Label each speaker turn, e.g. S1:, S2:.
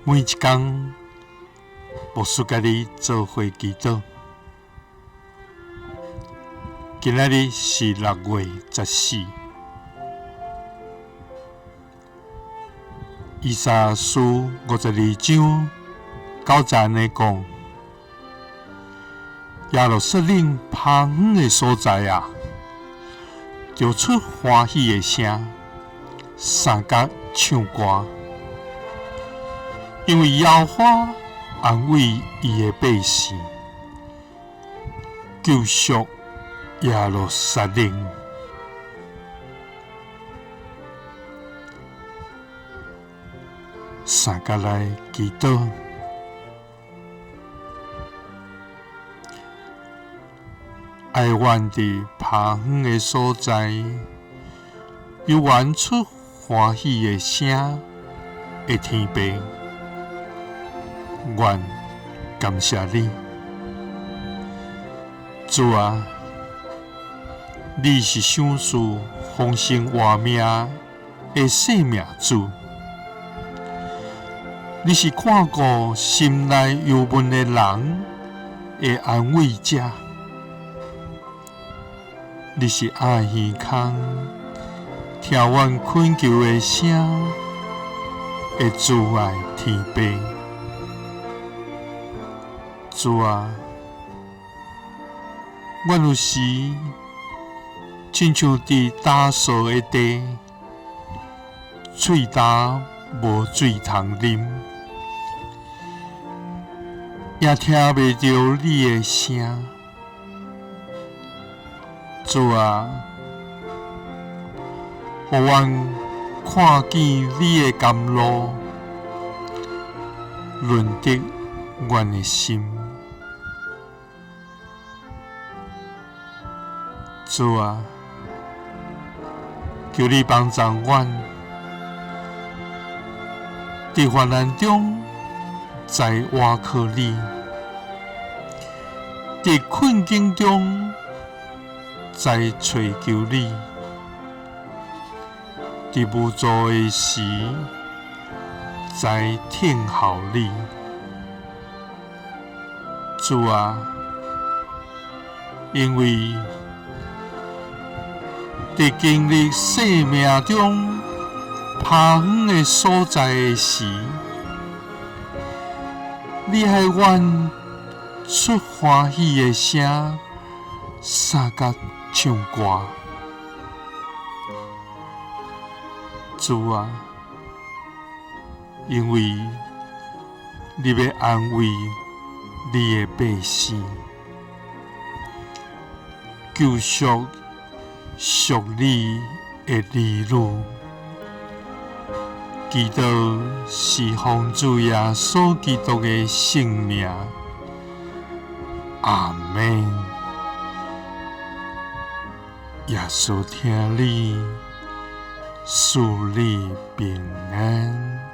S1: 每一工，牧師佮你做伙祈禱。今仔日是6月14，以賽亞書52章9節按呢講：耶路撒冷拍遠的所在啊，著出歡喜的聲，三角唱歌。因為耶和華安慰伊的百姓，救贖耶路撒冷。三角來祈禱，哀怨佇拍遠的所在，猶原出歡喜的聲的天父。阮感謝你，主啊，你是賞賜豐盛活命的生命主，你是看顧心內憂悶的人的安慰者，你是鴨耳空聽阮懇求的聲的慈愛天父。主啊，阮有時親像佇乾燥的地，喙焦無水通啉，也聽袂著你的聲。主啊，予阮看見你的甘露，潤得阮的心。主啊，求你幫助阮，佇患難中知倚靠你，佇困境中知揣求你，佇無助的時知聽候你。主啊，因為佇經歷生命中拍遠的所在的時，你愛阮出歡喜的聲，三角唱歌。主啊，因為你欲安慰你的百姓，救贖屬你的兒女，祈禱是奉主耶穌基督的聖名，阿們。耶穌疼你，賜你平安。